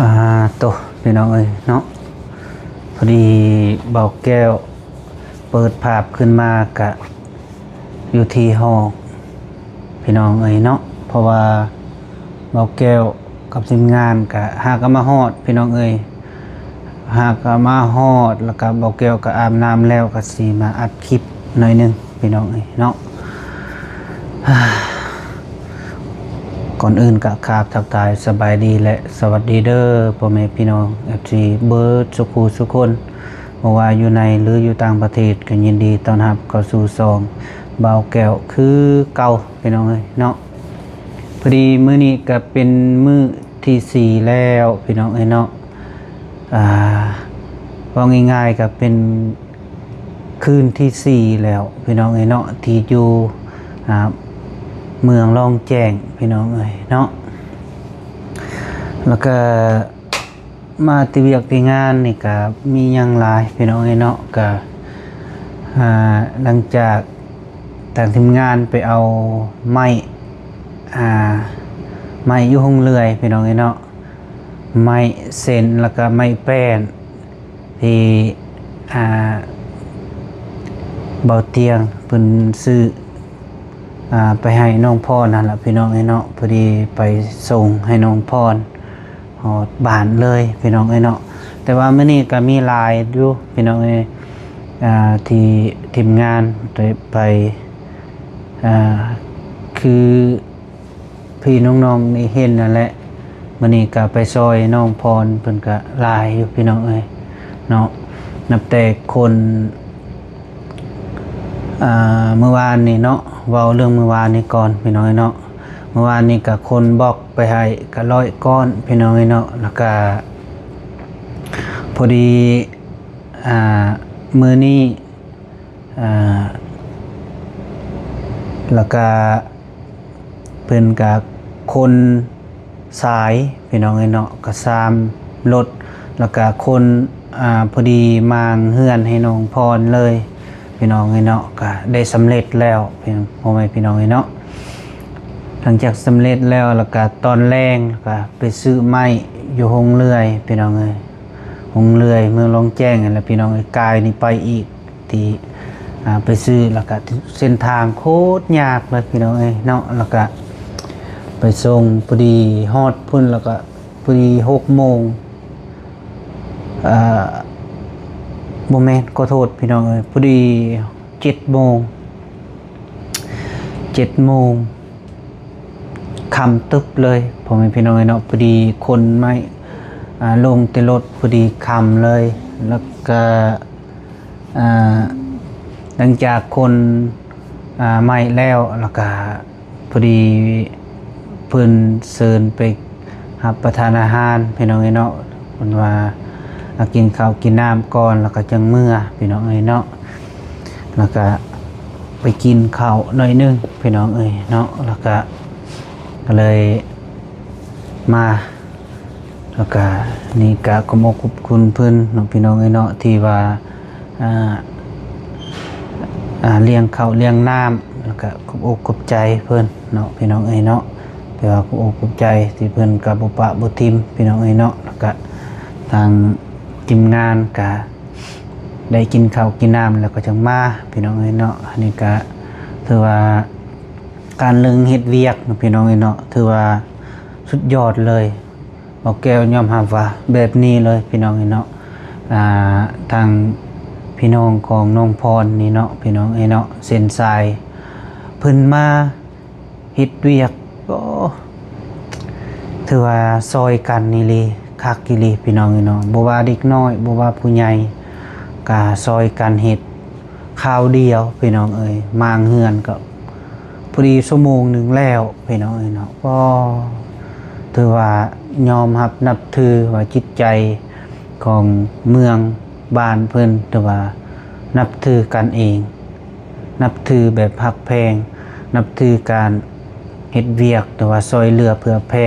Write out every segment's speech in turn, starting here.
ອາໂຕ ພີ່ນ້ອງເອີຍເນາະ, ພໍດີເບົາແກ້ວເປີດພາບຂຶ້ນມາກະຢູ່ທີ່ຫ້ອງ ພີ່ນ້ອງເອີຍເນາະ, ເພາະວ່າເບົາແກ້ວກັບທີມງານກະຫາກະມາຮອດ ພີ່ນ້ອງເອີຍ, ຫາກະມາຮອດ ແລ້ວກະເບົາແກ້ວກະອາບນ້ຳແລ້ວ ກະຊິມາອັດຄລິບໜ້ອຍໜຶ່ງ ພີ່ນ້ອງເອີຍເນາະ. ກ່ອນອື່ນກະຂາບທັກທາຍສະບາຍດີ ແລະ ສະຫວັດດີເດີ ພໍ່ແມ່ພີ່ນ້ອງ ເອັຟຊີ ເບິດສຸຂູສຸຄົນ, ບໍ່ວ່າຢູ່ໃນ ຫຼື ຢູ່ຕ່າງປະເທດ ກໍຍິນດີຕ້ອນຮັບເຂົ້າສູ່ຊ່ອງບ່າວແກ້ວຄືເກົ່າ ພີ່ນ້ອງເອີຍເນາະ. ພໍດີມື້ນີ້ກໍເປັນມື້ທີສີ່ແລ້ວ ພີ່ນ້ອງເອີຍເນາະ, ອາ ເວົ້າງ່າຍໆກໍເປັນ ຄືນທີສີ່ແລ້ວ ພີ່ນ້ອງເອີຍເນາະ, ທີ່ຢູ່ ອາ ເມືອງລ່ອງແຈ້ງ ພີ່ນ້ອງເອີຍເນາະ. ແລ້ວກະມາແຕ່ວຽກແຕ່ງານນີ້ກະມີຫຍັງຫຼາຍ ພີ່ນ້ອງເອີຍເນາະ, ກະ ອາ ຫຼັງຈາກທາງທີມງານໄປເອົາໄມ້ ອາ ໄມ້ຢູ່ໂຮງເລື່ອຍ ພີ່ນ້ອງເອີຍເນາະ, ໄມ້ເສັ້ນ ແລ້ວກະໄມ້ແປ້ນ ທີ່ ອາ ເບົາຕຽງເພິ່ນຊື້ ອາ ໄປໃຫ້ນ້ອງພອນຫັ້ນລະ ພີ່ນ້ອງເອີຍເນາະ, ພໍດີໄປສົ່ງໃຫ້ນ້ອງພອນຮອດບ້ານເລີຍ ພີ່ນ້ອງເອີຍເນາະ. ແຕ່ວ່າມື້ນີ້ກໍມີຫຼາຍຢູ່ ພີ່ນ້ອງເອີຍ ອາ ທີ່ທີມງານໄດ້ໄປ ອາ ຄື ພີ່ນ້ອງໆໄດ້ເຫັນນັ້ນແຫຼະ, ມື້ນີ້ກະໄປຊ່ອຍນ້ອງພອນ ເພິ່ນກະຫຼາຍຢູ່ ພີ່ນ້ອງເອີຍເນາະ, ນັບແຕ່ຄົນ ອາ ມື້ວານນີ້ເນາະ, ເວົ້າເລື່ອງມື້ວານນີ້ກ່ອນ ພີ່ນ້ອງເອີຍເນາະ. ມື້ວານນີ້ກະຄົນບລັອກໄປໃຫ້ກະຮ້ອຍກ້ອນ ພີ່ນ້ອງເອີຍເນາະ, ແລ້ວກະພໍດີ ອາ ມື້ນີ້ ອາ ແລ້ວກະເພິ່ນກະຂົນຊາຍ ພີ່ນ້ອງເອີຍເນາະ, ກະສາມລົດ ແລ້ວກະຂົນ ອາ ພໍດີມາງເຮືອນໃຫ້ນ້ອງພອນເລີຍ ພີ່ນ້ອງເອີຍເນາະ, ກະໄດ້ສຳເລັດແລ້ວ ພໍ່ແມ່ພີ່ນ້ອງເອີຍເນາະ. ຫຼັງຈາກສຳເລັດແລ້ວ ແລ້ວກະຕອນແລງ ແລ້ວກະໄປຊື້ໄມ້ຢູ່ໂຮງເລື່ອຍ ພີ່ນ້ອງເອີຍ, ໂຮງເລື່ອຍເມືອງລ່ອງແຈ້ງຫັ້ນແຫຼະ ພີ່ນ້ອງເອີຍ, ກາຍນີ້ໄປອີກ ທີ່ ອາ ໄປຊື້ ແລ້ວກະເສັ້ນທາງໂຄດຍາກເລີຍ ພີ່ນ້ອງເອີຍເນາະ, ແລ້ວກະໄປສົ່ງ ພໍດີຮອດພຸ້ນ ແລ້ວກະພໍດີຫົກໂມງ ອາ ບໍ່ແມ່ນ ຂໍໂທດ ພີ່ນ້ອງເອີຍ, ພໍດີເຈັດໂມງ ເຈັດໂມງ ຄ່ຳຕຶບເລີຍ ພໍ່ແມ່ພີ່ນ້ອງເອີຍເນາະ, ພໍດີຂົນໄມ້ ອາ ລົງແຕ່ລົດ ພໍດີຄ່ຳເລີຍ, ແລ້ວກະ ອາ ຫຼັງຈາກຂົນ ອາ ໄມ້ແລ້ວ ແລ້ວກະພໍດີເພິ່ນເຊີນໄປຮັບປະທານອາຫານ ພີ່ນ້ອງເອີຍເນາະ, ເພິ່ນວ່າ ອາ ກິນເຂົ້າກິນນ້ຳກ່ອນ ແລ້ວກະຈັ່ງເມືອ ພີ່ນ້ອງເອີຍເນາະ. ແລ້ວກະໄປກິນເຂົ້າໜ້ອຍໜຶ່ງ ພີ່ນ້ອງເອີຍເນາະ, ແລ້ວກະ ກະເລີຍມາ ແລ້ວກະນີ້ກະຂອບອົກຂອບຄຸນເພິ່ນເນາະ ພີ່ນ້ອງເອີຍເນາະ, ທີ່ວ່າ ອາ ອາ ລ້ຽງເຂົ້າລ້ຽງນ້ຳ ແລ້ວກະຂອບອົກຂອບໃຈເພິ່ນເນາະ ພີ່ນ້ອງເອີຍເນາະ, ແຕ່ວ່າຂອບອົກຂອບໃຈທີ່ເພິ່ນກະບໍ່ປະບໍ່ຖິ້ມ ພີ່ນ້ອງເອີຍເນາະ, ແລ້ວກະທາງທີມງານກະ ໄດ້ກິນເຂົ້າກິນນ້ຳແລ້ວກໍຈັ່ງມາ ພີ່ນ້ອງເອີຍເນາະ. ອັນນີ້ກະຖືວ່າການເລື່ອງເຮັດວຽກເນາະ ພີ່ນ້ອງເອີຍເນາະ, ຖືວ່າສຸດຍອດເລີຍ, ບ່າວແກ້ວຍອມຮັບວ່າແບບນີ້ເລີຍ ພີ່ນ້ອງເອີຍເນາະ. ອາ ທາງພີ່ນ້ອງຂອງນ້ອງພອນນີ້ເນາະ ພີ່ນ້ອງເອີຍເນາະ, ເສັ້ນສາຍເພິ່ນມາ ເຮັດວຽກ ໂອ້ ຖືວ່າຊ່ອຍກັນອີ່ຫຼີ ຄັກອີ່ຫຼີ ພີ່ນ້ອງເອີຍເນາະ, ບໍ່ວ່າເດັກນ້ອຍ ບໍ່ວ່າຜູ້ໃຫຍ່ ກະຊ່ອຍກັນເຮັດ. ຄາວດຽວ ພີ່ນ້ອງເອີຍ, ມາງເຮືອນກໍພໍດີຊົ່ວໂມງໜຶ່ງແລ້ວ ພີ່ນ້ອງເອີຍເນາະ. ໂອ້ ຖືວ່າຍອມຮັບນັບຖືວ່າຈິດໃຈຂອງເມືອງ ບ້ານເພິ່ນ ຖືວ່ານັບຖືກັນເອງ, ນັບຖືແບບຮັກແພງ, ນັບຖືການເຮັດວຽກ ຫຼືວ່າຊ່ອຍເຫຼືອເຜື່ອແຜ່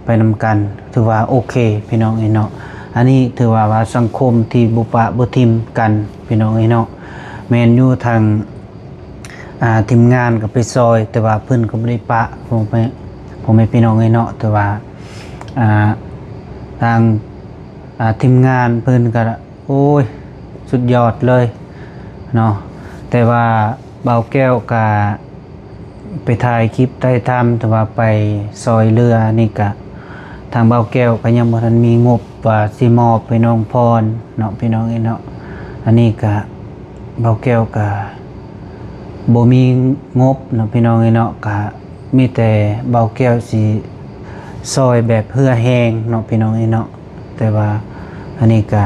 ໄປນຳກັນ, ຖືວ່າໂອເຄ ພີ່ນ້ອງເອີຍເນາະ. ອັນນີ້ຖືວ່າ ວ່າສັງຄົມທີ່ບໍ່ປະບໍ່ຖິ້ມກັນ ພີ່ນ້ອງເອີຍເນາະ. ແມ່ນຢູ່ທາງ ອາ ທີມງານກໍໄປຊ່ອຍ ແຕ່ວ່າເພິ່ນກໍບໍ່ໄດ້ປະ ພໍ່ແມ່ ພໍ່ແມ່ພີ່ນ້ອງເອີຍເນາະ, ແຕ່ວ່າ ອາ ທາງ ອ່າ ທີມງານເພິ່ນກໍ ໂອ້ຍ ສຸດຍອດເລີຍເນາະ. ແຕ່ວ່າບ່າວແກ້ວກໍໄປຖ່າຍຄລິບຖ່າຍທຳ ແຕ່ວ່າໄປຊ່ອຍເຫຼືອນີ້ກະ ທາງບ່າວແກ້ວກໍຍັງບໍ່ທັນມີງົບວ່າຊິມອບໃຫ້ນ້ອງພອນເນາະ ພີ່ນ້ອງເອີຍເນາະ. ອັນນີ້ກະ ບ່າວແກ້ວກະບໍ່ມີງົບເນາະ ພີ່ນ້ອງເອີຍເນາະ. ກະມີແຕ່ບ່າວແກ້ວຊິຊ່ອຍແບບເຫື່ອແຮງເນາະ ພີ່ນ້ອງເອີຍເນາະ. ແຕ່ວ່າອັນນີ້ກະ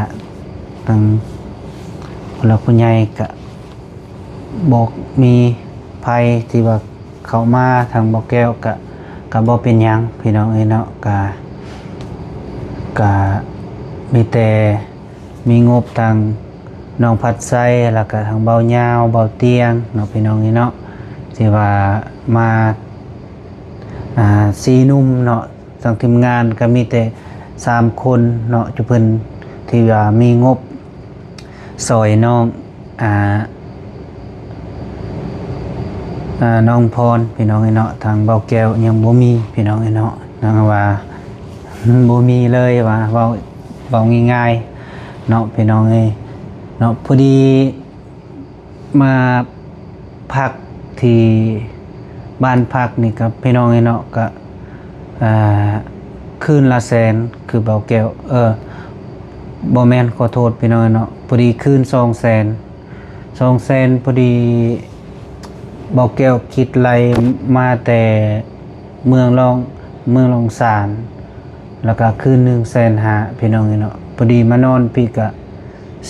ທາງຜູ້ຫຼັກຜູ້ໃຫຍ່ກະ ບໍ່ມີໃຜທີ່ວ່າເຂົ້າມາ ທາງບ່າວແກ້ວກະ ກະບໍ່ເປັນຫຍັງ ພີ່ນ້ອງເອີຍເນາະ. ກະ ກະມີແຕ່ມີງົບທາງນ້ອງພັດໄຊ ແລ້ວກະທາງບ່າວຍາວ ບ່າວຕຽງເນາະ ພີ່ນ້ອງເອີຍເນາະ ທີ່ວ່າມາ ອ່າ ສີ່ໜຸ່ມເນາະ. ທາງທີມງານກໍມີແຕ່ສາມຄົນເນາະ ຈຸເພິ່ນທີ່ວ່າມີງົບຊ່ອຍນ້ອງ ອ່າ ອ່າ ນ້ອງພອນ ພີ່ນ້ອງເອີຍເນາະ. ທາງບ່າວແກ້ວຍັງບໍ່ມີ ພີ່ນ້ອງເອີຍເນາະ ນາງວ່າບໍ່ມີເລີຍ ວ່າເວົ້າ ເວົ້າງ່າຍໆເນາະ ພີ່ນ້ອງເອີຍເນາະ. ພໍດີ ມາພັກທີ່ບ້ານພັກນີ້ກັບພີ່ນ້ອງເອີຍເນາະ ກະ ອ່າ ຄືນລະແສນ ຄືບ່າວແກ້ວ ເອີ ບໍ່ແມ່ນ ຂໍໂທດພີ່ນ້ອງເນາະ. ພໍດີຄືນສອງແສນ ສອງແສນ ພໍດີບ່າວແກ້ວຄິດໄລ່ມາແຕ່ເມືອງລອງ ເມືອງລອງສານ ແລ້ວກະຄືນໜຶ່ງແສນຫ້າ ພີ່ນ້ອງເອີຍເນາະ. ພໍດີມານອນພີ້ກະ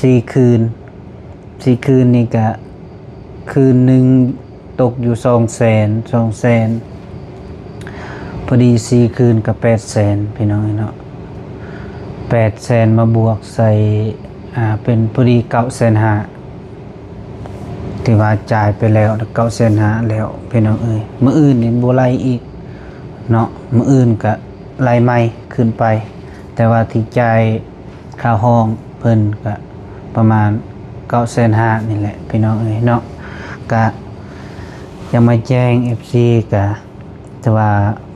ສີ່ຄືນ ສີ່ຄືນນີ້ກະ ຄືນໜຶ່ງຕົກຢູ່ສອງແສນ ສອງແສນ ພໍດີສີ່ຄືນກະແປດແສນ ພີ່ນ້ອງເອີຍເນາະ. ແປດແສນມາບວກໃສ່ ອ່າ ເປັນພໍດີເກົ້າແສນຫ້າ ທີ່ວ່າຈ່າຍໄປແລ້ວ ເກົ້າແສນຫ້າແລ້ວ ພີ່ນ້ອງເອີຍ. ມື້ອື່ນນີ້ບໍ່ໄລ່ອີກເນາະ ມື້ອື່ນກະໄລ່ໃໝ່ຂຶ້ນໄປ ແຕ່ວ່າທີ່ຈ່າຍ ຄ່າຫ້ອງເພິ່ນກະປະມານເກົ້າແສນຫ້ານີ້ແຫຼະ ພີ່ນ້ອງເອີຍເນາະ. ກະຢາກມາແຈ້ງເອັຟຊີ ກະຖືວ່າ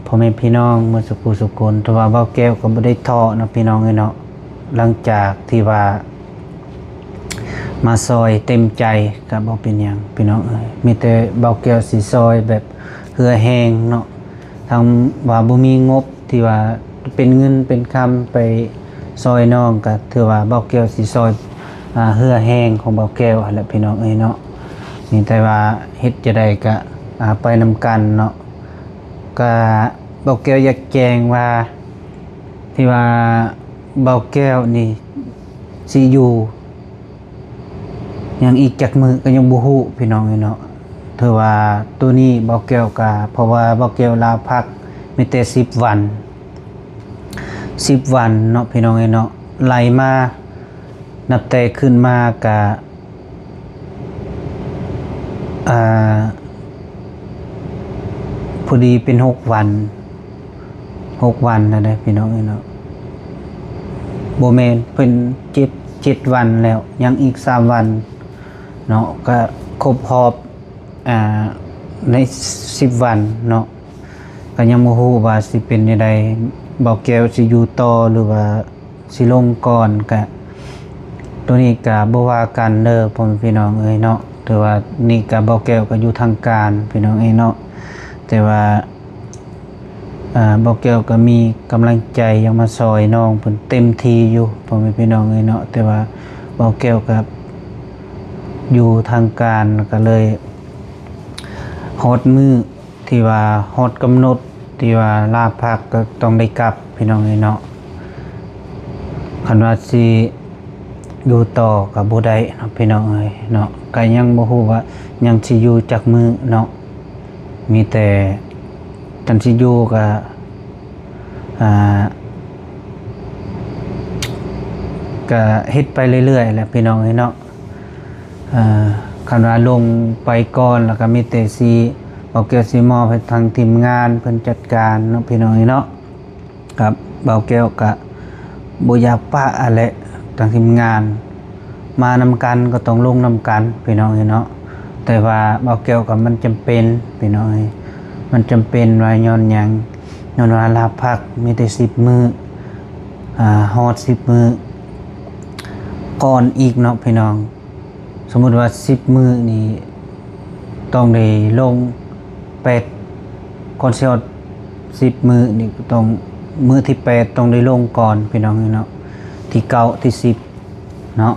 ພໍ່ແມ່ພີ່ນ້ອງໝົດສູ່ຜູ້ສູ່ຄົນ ຖືວ່າບ່າວແກ້ວກໍບໍ່ໄດ້ທໍ້ເນາະ ພີ່ນ້ອງເອີຍເນາະ. ຫຼັງຈາກທີ່ວ່າມາຊ່ອຍເຕັມໃຈ ກະບໍ່ເປັນຫຍັງ ພີ່ນ້ອງເອີຍ. ມີແຕ່ບ່າວແກ້ວຊິຊ່ອຍແບບເຫື່ອແຮງເນາະ ທັງວ່າບໍ່ມີງົບ ທີ່ວ່າເປັນເງິນເປັນຄຳໄປຊ່ອຍນ້ອງ ກະຖືວ່າບ່າວແກ້ວຊິຊ່ອຍ ອ່າ ເຫື່ອແຮງຂອງບ່າວແກ້ວຫັ້ນແຫຼະ ພີ່ນ້ອງເອີຍເນາະ. ມີແຕ່ວ່າເຮັດຈັ່ງໃດກະ ອ່າ ໄປນຳກັນເນາະ. ກະບ່າວແກ້ວຢາກແຈ້ງວ່າ ທີ່ວ່າບ່າວແກ້ວນີ້ຊິຢູ່ ຍັງອີກຈັກມື້ກໍຍັງບໍ່ຮູ້ ພີ່ນ້ອງເອີຍເນາະ. ຖືວ່າໂຕນີ້ບ່າວແກ້ວກະ ເພາະວ່າບ່າວແກ້ວລາພັກມີແຕ່ສິບວັນ ສິບວັນເນາະ ພີ່ນ້ອງເອີຍເນາະ. ໄລ່ມາ ນັບແຕ່ຂຶ້ນມາກະ ອ່າ ພໍດີເປັນຫົກວັນ ຫົກວັນແລ້ວເດ້ ພີ່ນ້ອງເອີຍເນາະ. ບໍ່ແມ່ນ ເປັນເຈັດ ເຈັດວັນແລ້ວ ຍັງອີກສາມວັນເນາະ ກະຄົບຮອບ ອ່າ ໃນສິບວັນເນາະ. ກະຍັງບໍ່ຮູ້ວ່າຊິເປັນຈັ່ງໃດ ບ່າວແກ້ວຊິຢູ່ຕໍ່ ຫຼືວ່າຊິລົງກ່ອນ. ກະໂຕນີ້ກະບໍ່ວ່າກັນເດີ ພໍ່ແມ່ພີ່ນ້ອງເອີຍເນາະ. ຖືວ່ານີ້ກະບ່າວແກ້ວກະຢູ່ທາງການ ພີ່ນ້ອງເອີຍເນາະ ແຕ່ວ່າ ອ່າ ບ່າວແກ້ວກໍມີກຳລັງໃຈຢາກມາຊ່ອຍນ້ອງເພິ່ນເຕັມທີ່ຢູ່ ພໍ່ແມ່ພີ່ນ້ອງເອີຍເນາະ. ແຕ່ວ່າບ່າວແກ້ວກໍຢູ່ທາງການ ກໍເລີຍຮອດມື້ທີ່ວ່າ ຮອດກຳນົດທີ່ວ່າລາພັກ ກໍຕ້ອງໄດ້ກັບ ພີ່ນ້ອງເອີຍເນາະ. ຄັນວ່າຊິຢູ່ຕໍ່ກໍບໍ່ໄດ້ເນາະ ພີ່ນ້ອງເອີຍເນາະ. ກໍຍັງບໍ່ຮູ້ວ່າຍັງຊິຢູ່ຈັກມື້ເນາະ ມີແຕ່ຄັນຊິຢູ່ກໍ ອ່າ ກະເຮັດໄປເລື້ອຍໆແຫຼະ ພີ່ນ້ອງເອີຍເນາະ. ເອີ ຄັນວ່າລົງໄປກ່ອນ ແລ້ວກະມີແຕ່ຊິ ບ່າວແກ້ວຊິມອບໃຫ້ທາງທີມງານເພິ່ນຈັດການເນາະ ພີ່ນ້ອງເອີຍເນາະ. ກັບບ່າວແກ້ວກະບໍ່ຢາກປະຫັ້ນແຫຼະ ທາງທີມງານ ມານຳກັນກໍຕ້ອງລົງນຳກັນ ພີ່ນ້ອງເອີຍເນາະ. ແຕ່ວ່າບ່າວແກ້ວກໍມັນຈຳເປັນ ພີ່ນ້ອງເອີຍ ມັນຈຳເປັນວ່າຍ້ອນຫຍັງ? ຍ້ອນວ່າລາພັກມີແຕ່ສິບມື້ ອ່າ ຮອດສິບມື້ກ່ອນອີກເນາະພີ່ນ້ອງ. ສົມມຸດວ່າສິບມື້ນີ້ຕ້ອງໄດ້ລົງແປດ ກ່ອນຊິຮອດສິບມື້ນີ້ຕ້ອງ ມື້ທີແປດຕ້ອງໄດ້ລົງກ່ອນພີ່ນ້ອງເອີຍເນາະ, ທີເກົ້າ ທີສິບເນາະ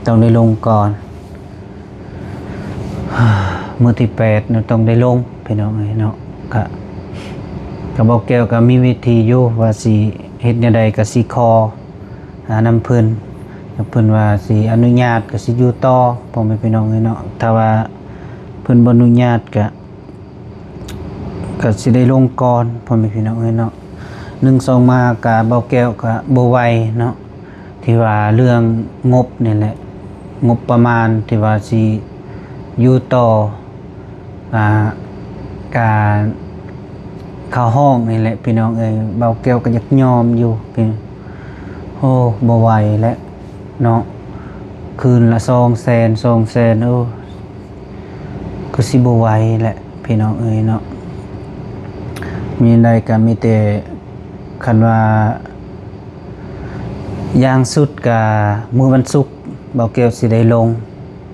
ຕ້ອງໄດ້ລົງກ່ອນ. ມື້ທີແປດເນາະ ຕ້ອງໄດ້ລົງພີ່ນ້ອງເອີຍເນາະ. ກະ ກະ ບ່າວແກ້ວກະມີວິທີຢູ່ວ່າຊິເຮັດແນວໃດ ກະຊິຂໍ ຫານຳເພິ່ນ ເພິ່ນວ່າຊິອະນຸຍາດກະຊິຢູ່ຕໍ່ ພໍ່ແມ່ພີ່ນ້ອງເອີຍເນາະ. ຖ້າວ່າເພິ່ນບໍ່ອະນຸຍາດກະ ກະຊິໄດ້ລົງກ່ອນ ພໍ່ແມ່ພີ່ນ້ອງເອີຍເນາະ. ໜຶ່ງສອງມາກະ ບ່າວແກ້ວກະບໍ່ໄຫວເນາະ ທີ່ວ່າເລື່ອງງົບນີ້ແຫຼະ ງົບປະມານທີ່ວ່າຊິຢູ່ຕໍ່ ອ່າ ການເຂົ້າຫ້ອງນີ້ແຫຼະພີ່ນ້ອງເອີຍ. ບ່າວແກ້ວກໍຢາກຍອມຢູ່ພີ່ ໂອ້ ບໍ່ໄຫວແຫຼະເນາະ ຄືນລະສອງແສນ ສອງແສນ ໂອ້ ກໍຊິບໍ່ໄຫວແຫຼະພີ່ນ້ອງເອີຍເນາະ. ມີແນວໃດກໍມີແຕ່ ຄັນວ່າຢ່າງສຸດກໍມື້ວັນສຸກ ບ່າວແກ້ວຊິໄດ້ລົງ.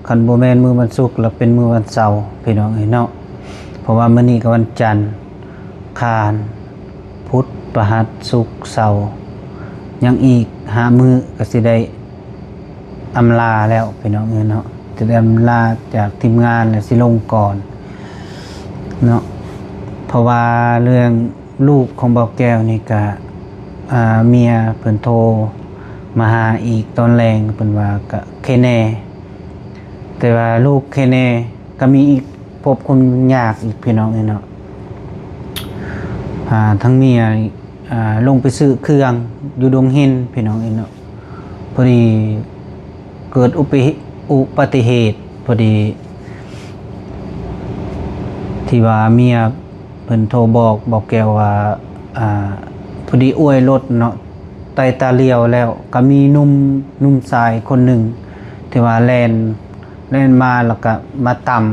ຄັນບໍ່ແມ່ນມື້ວັນສຸກ ລະເປັນມື້ວັນເສົາພີ່ນ້ອງເອີຍເນາະ. ເພາະວ່າມື້ນີ້ກໍວັນຈັນ ຄານ ພຸດ ພະຫັດ ສຸກ ເສົາ ຍັງອີກຫ້າມື້ກໍຊິໄດ້ອຳລາແລ້ວພີ່ນ້ອງເອີຍເນາະ. ຈະໄດ້ອຳລາຈາກທີມງານ ແລະ ຊິລົງກ່ອນເນາະ. ເພາະວ່າເລື່ອງລູກຂອງບ່າວແກ້ວນີ້ກະ ອ່າ ເມຍເພິ່ນໂທມາຫາອີກຕອນແລງ ເພິ່ນວ່າກະເຄແນ່ ແຕ່ວ່າລູກເຄແນ່ ກໍມີອີກ ພົບຄວາມຍາກອີກພີ່ນ້ອງເອີຍເນາະ. ອ່າ ທັງເມຍ ອ່າ ລົງໄປຊື້ເຄື່ອງຢູ່ດົງເຫັນພີ່ນ້ອງເອີຍເນາະ. ພໍດີເກີດອຸປະ ອຸປະຕິເຫດ ພໍດີ ທີ່ວ່າເມຍເພິ່ນໂທບອກ ບອກແກ້ວວ່າ ອ່າ ພໍດີອວຍລົດເນາະ ໄຕ່ຕາຫຼຽວແລ້ວ ກໍມີໜຸ່ມ ໜຸ່ມຊາຍຄົນໜຶ່ງ ທີ່ວ່າແລ່ນ ແລ່ນມາແລ້ວກະມາຕຳ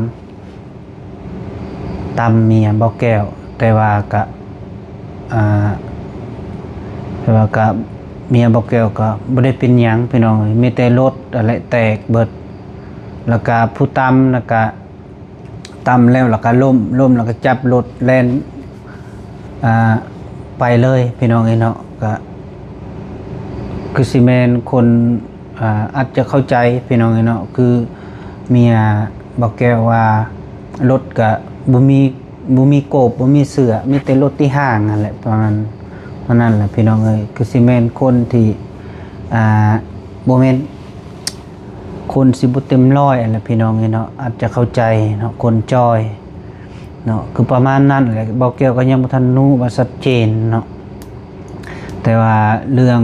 ຕຳເມຍບ່າວແກ້ວ ແຕ່ວ່າກະ ອ່າ ແຕ່ວ່າກະເມຍບ່າວແກ້ວກະບໍ່ໄດ້ເປັນຫຍັງພີ່ນ້ອງເອີຍ ມີແຕ່ລົດຫັ້ນແຫຼະແຕກເບິດ. ແລ້ວກະຜູ້ຕຳນະກະ ຕຳແລ້ວ ແລ້ວກະລົ້ມ ລົ້ມແລ້ວກະຈັບລົດແລ່ນ ອ່າ ໄປເລີຍພີ່ນ້ອງເອີຍເນາະ. ກະຄືຊິແມ່ນຄົນ ອ່າ ອາດຈະເຂົ້າໃຈພີ່ນ້ອງເອີຍເນາະ ຄືເມຍບ່າວແກ້ວວ່າລົດກະບໍ່ມີ ບໍ່ມີໂກບ ບໍ່ມີເສື້ອ ມີແຕ່ລົດທີ່ຫ້າງຫັ້ນແຫຼະ ປະມານ ປະມານນັ້ນແຫຼະພີ່ນ້ອງເອີຍ. ຄືຊິແມ່ນຄົນທີ່ ອ່າ ບໍ່ແມ່ນ ຄົນຊິບໍ່ເຕັມຮ້ອຍຫັ້ນແຫຼະພີ່ນ້ອງເອີຍເນາະ ອາດຈະເຂົ້າໃຈເນາະ ຄົນຈ່ອຍເນາະ ຄືປະມານນັ້ນແຫຼະ. ບ່າວແກ້ວກໍຍັງບໍ່ທັນຮູ້ວ່າຊັດເຈນເນາະ ແຕ່ວ່າເລື່ອງ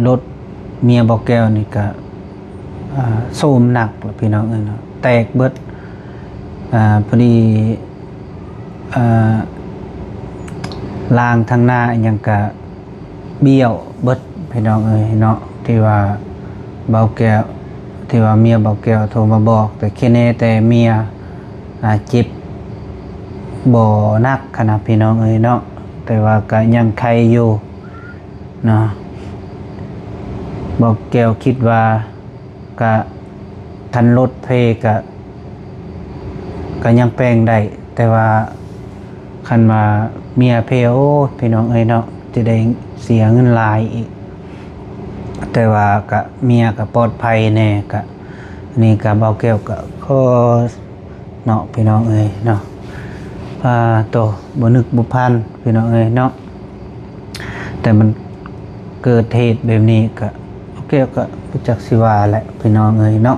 ລົດເມຍບ່າວແກ້ວນີ້ກະ ອ່າ ໂຊມໜັກແຫຼະພີ່ນ້ອງເອີຍເນາະ ແຕກເບິດ. ອ່າ ພໍດີ ອ່າ ລາງທາງໜ້າອີ່ຫຍັງກະບ້ຽວເບິດພີ່ນ້ອງເອີຍເນາະ ທີ່ວ່າບ່າວແກ້ວ ທີ່ວ່າເມຍບ່າວແກ້ວໂທມາບອກ. ແຕ່ເຄແນ່ແຕ່ເມຍ ອ່າ ເຈັບບໍ່ໜັກຫັ້ນນະພີ່ນ້ອງເອີຍເນາະ ແຕ່ວ່າກະຍັງໄຄຢູ່ເນາະ. ບ່າວແກ້ວຄິດວ່າ ກະ ຄັນລົດເພກະ ກະຍັງແປງໄດ້ ແຕ່ວ່າຄັນວ່າເມຍເພ ໂອ້ ພີ່ນ້ອງເອີຍເນາະ ຈະໄດ້ເສຍເງິນຫຼາຍອີກ. ແຕ່ວ່າກະເມຍກະປອດໄພແດ່ ກະ ອັນນີ້ກະບ່າວແກ້ວກະຂໍ ເນາະ ພີ່ນ້ອງເອີຍເນາະ. ອ່າ ໂຕ ບໍ່ນຶກບໍ່ຝັນພີ່ນ້ອງເອີຍເນາະ ແຕ່ມັນເກີດເຫດແບບນີ້ກະ ໂອເຄ ກະບໍ່ຈັກຊິວ່າແຫຼະພີ່ນ້ອງເອີຍເນາະ.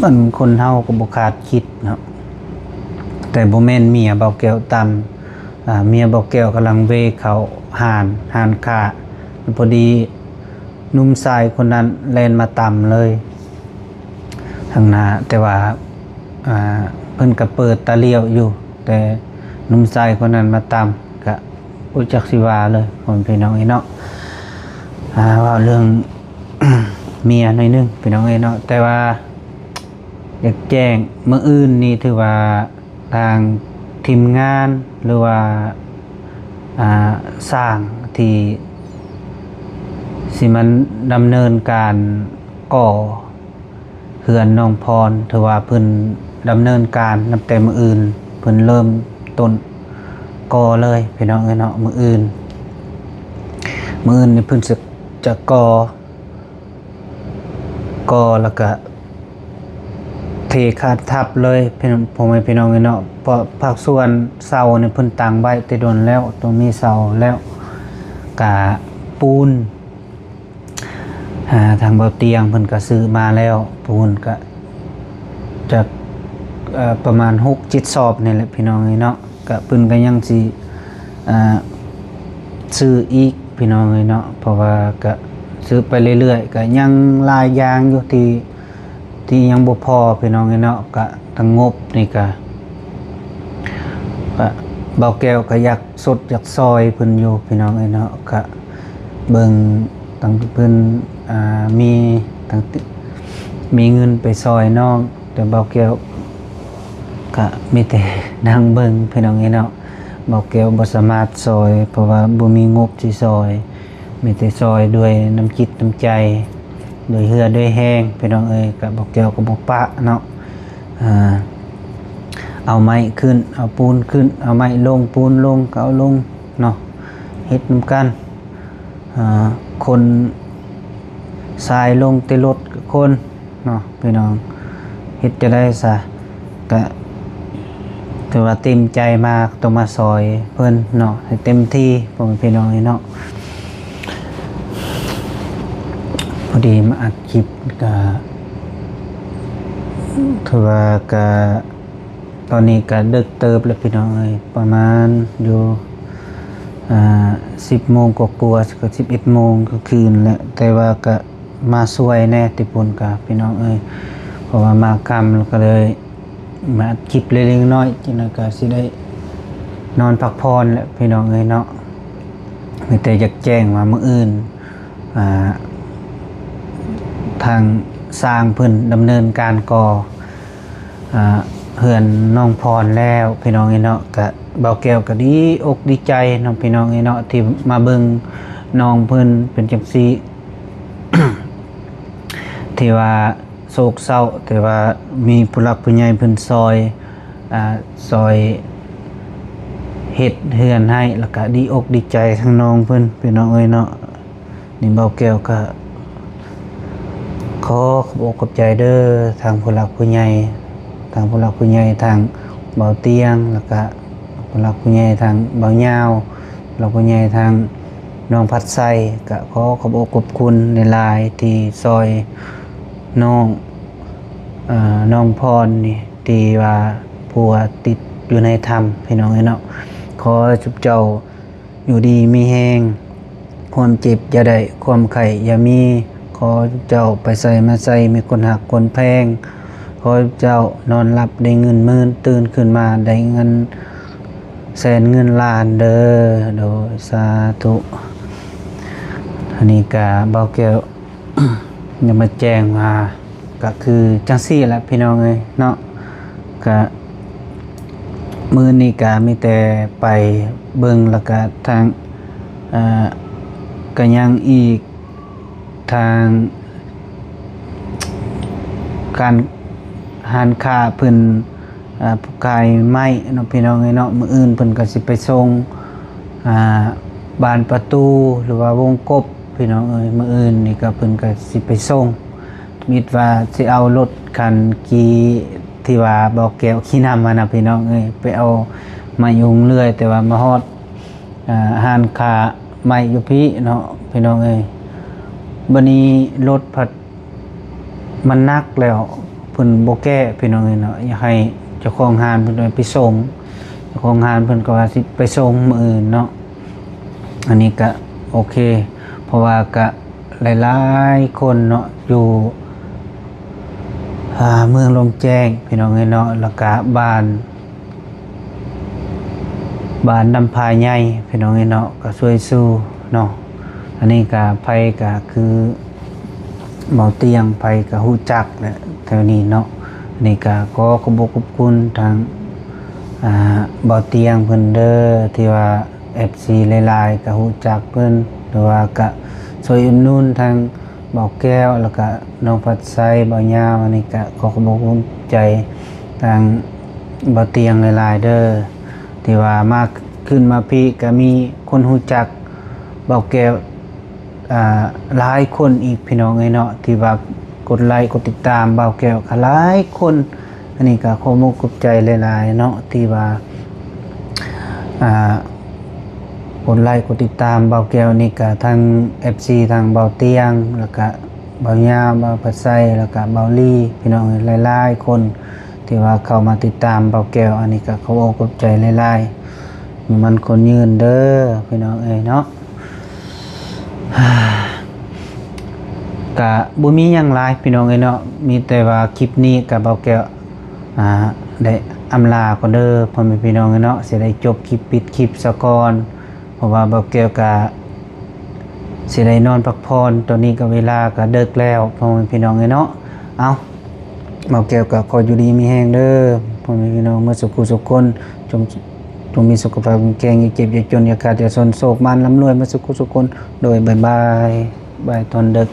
ມັນຄົນເຮົາກໍບໍ່ຄາດຄິດເນາະ ແຕ່ບໍ່ແມ່ນເມຍບ່າວແກ້ວຕຳ ອ່າ ເມຍບ່າວແກ້ວກຳລັງເວເຂົ້າຮ້ານ ຮ້ານຄ້າ ພໍດີໜຸ່ມຊາຍຄົນນັ້ນແລ່ນມາຕຳເລີຍ ທາງໜ້າ ແຕ່ວ່າ ອ່າ ເພິ່ນກໍເປີດຕາຫຼຽວຢູ່ ແຕ່ໜຸ່ມຊາຍຄົນນັ້ນມາຕຳ ກະບໍ່ຈັກຊິວ່າເລີຍ ພໍ່ແມ່ພີ່ນ້ອງເອີຍເນາະ. ອ່າ ເວົ້າເລື່ອງເມຍໜ້ອຍໜຶ່ງ ພີ່ນ້ອງເອີຍເນາະ ແຕ່ວ່າຢາກແຈ້ງ ມື້ອື່ນນີ້ຖືວ່າ ທາງທີມງານ ຫຼືວ່າ ອ່າ ຊ່າງທີ່ ຊິມາດຳເນີນການກໍ່ເຮືອນນ້ອງພອນ ຖືວ່າເພິ່ນດຳເນີນການນັບແຕ່ມື້ອື່ນ ເພິ່ນເລີ່ມຕົ້ນກໍ່ເລີຍພີ່ນ້ອງເອີຍເນາະ. ມື້ອື່ນ ມື້ອື່ນນີ້ເພິ່ນ ຈະ ຈະກໍ່ ກໍ່ແລ້ວກະເທຄານທັບເລີຍ ພີ່ນ້ອງ ພໍ່ແມ່ພີ່ນ້ອງເອີຍເນາະ. ເພາະພາກສ່ວນເສົານີ້ເພິ່ນຕັ້ງໄວ້ແຕ່ດົນແລ້ວ ຕ້ອງມີເສົາແລ້ວ ກະປູນ ອ່າ ທາງເບົາຕຽງເພິ່ນກະຊື້ມາແລ້ວ ປູນກະຈັກ ເອີ ປະມານຫົກເຈັດສອບນີ້ແຫຼະ ພີ່ນ້ອງເອີຍເນາະ. ກະເພິ່ນກະຍັງຊິ ອ່າ ຊື້ອີກ ພີ່ນ້ອງເອີຍເນາະ ເພາະວ່າກະຊື້ໄປເລື້ອຍໆ ກະຍັງຫຼາຍຢ່າງຢູ່ທີ່ ທີ່ຍັງບໍ່ພໍ ພີ່ນ້ອງເອີຍເນາະ. ກະທັງງົບນີ້ກະ ກະ ບ່າວແກ້ວກະຢາກຊົດຢາກຊ່ອຍເພິ່ນຢູ່ ພີ່ນ້ອງເອີຍເນາະ. ກະເບິ່ງຕັ້ງເພິ່ນ ອ່າ ມີ ຕັ້ງ ມີເງິນໄປຊ່ອຍນ້ອງ ແຕ່ບ່າວແກ້ວກະມີແຕ່ນັ່ງເບິ່ງ ພີ່ນ້ອງເອີຍເນາະ. ບ່າວແກ້ວບໍ່ສາມາດຊ່ອຍ ເພາະວ່າບໍ່ມີງົບຊິຊ່ອຍ ມີແຕ່ຊ່ອຍດ້ວຍນ້ຳຈິດນ້ຳໃຈ ດ້ວຍເຫື່ອດ້ວຍແຮງ ພີ່ນ້ອງເອີຍ. ກະບ່າວແກ້ວກະບໍ່ປະເນາະ ອ່າ ເອົາໄມ້ຂຶ້ນ ເອົາປູນຂຶ້ນ ເອົາໄມ້ລົງ ປູນລົງ ກະເອົາລົງເນາະ ເຮັດນຳກັນ. ອ່າ ຄົນຊາຍລົງແຕ່ລົດກະຄົນເນາະ ພີ່ນ້ອງ ເຮັດຈັ່ງໃດຊະ ກະຖືວ່າເຕັມໃຈມາ ຕ້ອງມາຊ່ອຍເພິ່ນເນາະ ໃຫ້ເຕັມທີ່ ພໍ່ແມ່ພີ່ນ້ອງເອີຍເນາະ. ພໍດີມາອັດຄລິບກະ ຖືວ່າກະ ຕອນນີ້ກະເດິກເຕີບແລ້ວ ພີ່ນ້ອງເອີຍ ປະມານຢູ່ ອ່າ ສິບໂມງກວ່າໆ ກະສິບເອັດໂມງກາງຄືນແຫຼະ ແຕ່ວ່າກະມາຊ່ວຍແດ່ແຕ່ພຸ້ນກະ ພີ່ນ້ອງເອີຍ ເພາະວ່າມາຄ່ຳ ແລ້ວກະເລີຍມາອັດຄລິບເລັກໆນ້ອຍໆ ຈັ່ງນັ້ນກະຊິໄດ້ນອນພັກຜ່ອນແຫຼະ ພີ່ນ້ອງເອີຍເນາະ. ມີແຕ່ຢາກແຈ້ງວ່າມື້ອື່ນ ອ່າ ທາງຊ່າງເພິ່ນດຳເນີນການກໍ່ ອ່າ ເຮືອນນ້ອງພອນແລ້ວ ພີ່ນ້ອງເອີຍເນາະ. ກະບ່າວແກ້ວກະດີອົກດີໃຈເນາະ ພີ່ນ້ອງເອີຍເນາະ ທີ່ມາເບິ່ງນ້ອງເພິ່ນເປັນຈັ່ງຊີ້ ທີ່ວ່າໂສກເສົ້າ ແຕ່ວ່າມີຜູ້ຫຼັກຜູ້ໃຫຍ່ເພິ່ນຊ່ອຍ ອ່າ ຊ່ອຍເຮັດເຮືອນໃຫ້ ແລ້ວກະດີອົກດີໃຈທາງນ້ອງເພິ່ນ ພີ່ນ້ອງເອີຍເນາະ. ນີ້ບ່າວແກ້ວກະຂໍຂອບອົກຂອບໃຈເດີ ທາງຜູ້ຫຼັກຜູ້ໃຫຍ່ ທາງຜູ້ຫຼັກຜູ້ໃຫຍ່ ທາງບ່າວຕຽງ ແລ້ວກະຜູ້ຫຼັກຜູ້ໃຫຍ່ ທາງບ່າວຍາວ ຜູ້ຫຼັກຜູ້ໃຫຍ່ ທາງນ້ອງພັດໄຊ ກະຂໍຂອບອົກຂອບຄຸນຫຼາຍໆ ທີ່ຊ່ອຍນ້ອງ ເອີ ນ້ອງພອນນີ້ ທີ່ວ່າຜົວຕິດຢູ່ໃນຖ້ຳ ພີ່ນ້ອງເອີຍເນາະ. ຂໍໃຫ້ຊຸມເຈົ້າ ຢູ່ດີມີແຮງ ຄວາມເຈັບຢ່າໄດ້ ຄວາມໄຂ້ຢ່າມີ ຂໍເຈົ້າໄປໃສມາໃສມີຄົນຮັກຄົນແພງ ຂໍເຈົ້ານອນຫຼັບໄດ້ເງິນໝື່ນ ຕື່ນຂຶ້ນມາໄດ້ເງິນແສນເງິນລ້ານເດີ. ໂດຍ ສາທຸ. ອັນນີ້ກະບ່າວແກ້ວ ຢາກມາແຈ້ງວ່າ ກະຄືຈັ່ງຊີ້ແຫຼະ ພີ່ນ້ອງເອີຍເນາະ. ກະມື້ນີ້ກະມີແຕ່ໄປເບິ່ງ ແລ້ວກະທາງ ເອີ ກະຍັງອີກ ທາງການ ຮ້ານຄ້າເພິ່ນ ເອີ ຜູ້ຂາຍໄມ້ເນາະ ພີ່ນ້ອງເອີຍເນາະ. ມື້ອື່ນເພິ່ນກະຊິໄປສົ່ງ ອ່າ ບານປະຕູ ຫຼືວ່າວົງກົບ ພີ່ນ້ອງເອີຍ. ມື້ອື່ນນີ້ກະເພິ່ນກະຊິໄປສົ່ງ ມິດວ່າຊິເອົາລົດຄັນຂີ່ ທີ່ວ່າບ່າວແກ້ວຂີ່ນຳຫັ້ນນະ ພີ່ນ້ອງເອີຍ ໄປເອົາໄມ້ຢູ່ໂຮງເລື່ອຍ ແຕ່ວ່າມາຮອດ ອ່າ ຮ້ານຄ້າໄມ້ຢູ່ພີ້ເນາະ ພີ່ນ້ອງເອີຍ. ບາດນີ້ລົດພັດ ມັນໜັກແລ້ວ ເພິ່ນບໍ່ແກ້ ພີ່ນ້ອງເອີຍເນາະ. ຢາກໃຫ້ເຈົ້າຂອງຮ້ານເພິ່ນໄປສົ່ງ ເຈົ້າຂອງຮ້ານເພິ່ນກໍວ່າຊິໄປສົ່ງມື້ອື່ນເນາະ. ອັນນີ້ກະໂອເຄ ເພາະວ່າກະຫຼາຍໆຄົນເນາະ ຢູ່ ອ່າ ເມືອງໂລງແຈ້ງ ພີ່ນ້ອງເອີຍເນາະ ແລ້ວກະບ້ານ ບ້ານນ້ຳຜາໃຫຍ່ ພີ່ນ້ອງເອີຍເນາະ ກະຊ່ວຍຊູເນາະ. ອັນນີ້ກະ ໃຜກະຄືເບົາຕຽງ ໃຜກະຮູ້ຈັກແຫຼະແຖວນີ້ເນາະ. ອັນນີ້ກະຂໍຂອບອົກຂອບຄຸນທາງ ອ່າ ເບົາຕຽງເພິ່ນເດີ ທີ່ວ່າ ເອັຟຊີ ຫຼາຍໆກະຮູ້ຈັກເພິ່ນ ຫຼືວ່າກະ ຊ່ວຍອຸດໜູນທາງບ່າວແກ້ວ ແລ້ວກະນ້ອງພັດໄຊ ບ່າວຍາວ ອັນນີ້ກະຂໍຂອບອົກຂອບໃຈທາງບ່າວຕຽງຫຼາຍໆເດີ້ ທີ່ວ່າມາຂຶ້ນມາພີ້ກະມີຄົນຮູ້ຈັກບ່າວແກ້ວ ອ່າ ຫຼາຍຄົນອີກພີ່ນ້ອງເອີຍເນາະ ທີ່ວ່າກົດໄລກົດຕິດຕາມບ່າວແກ້ວກະຫຼາຍຄົນ ອັນນີ້ກະຂໍອົກຂອບໃຈຫຼາຍໆເນາະ ທີ່ວ່າ ອ່າ ກົດໄລກົດຕິດຕາມບ່າວແກ້ວນີ້ກະທັງເອັຟຊີ ທັງບ່າວຕຽງ ແລ້ວກະບ່າວຍາວ ບ່າວພັດໄຊ ແລ້ວກະບ່າວລີ ພີ່ນ້ອງເອີຍ ຫຼາຍໆຄົນ ທີ່ວ່າເຂົ້າມາຕິດຕາມບ່າວແກ້ວ ອັນນີ້ກະຂໍຂອບອົກຂອບໃຈຫຼາຍໆ ຢູ່ໝັ້ນຄົນຍືນເດີ້ພີ່ນ້ອງເອີຍເນາະ. ກະບໍ່ມີຫຍັງຫຼາຍພີ່ນ້ອງເອີຍເນາະ ມີແຕ່ວ່າຄລິບນີ້ກະບ່າວແກ້ວ ອ່າ ໄດ້ອຳລາກ່ອນເດີ້ພໍ່ແມ່ພີ່ນ້ອງເອີຍເນາະ ຊິໄດ້ຈົບຄລິບ ປິດຄລິບສາກ່ອນ ເພາະວ່າບ່າວແກ້ວກະຊິໄດ້ນອນພັກຜ່ອນ ຕອນນີ້ກະເວລາກະເດິກແລ້ວພໍ່ແມ່ພີ່ນ້ອງເອີຍເນາະ. ເອົາ ບ່າວແກ້ວກະຂໍຢູ່ດີມີແຮງເດີ້ພໍ່ແມ່ພີ່ນ້ອງໝົດສຸຂູສຸຄົນ ຈົ່ງ ຈົ່ງມີສຸຂະພາບແຂງແຮງ ຢ່າເຈັບຢ່າຈົນ ຢ່າຂາດຢ່າສົນ ໂຊກໝານລ່ຳລວຍໝົດສຸຂູສຸຄົນ ໂດຍ ບາຍບາຍ ບາຍຕອນເດິກ.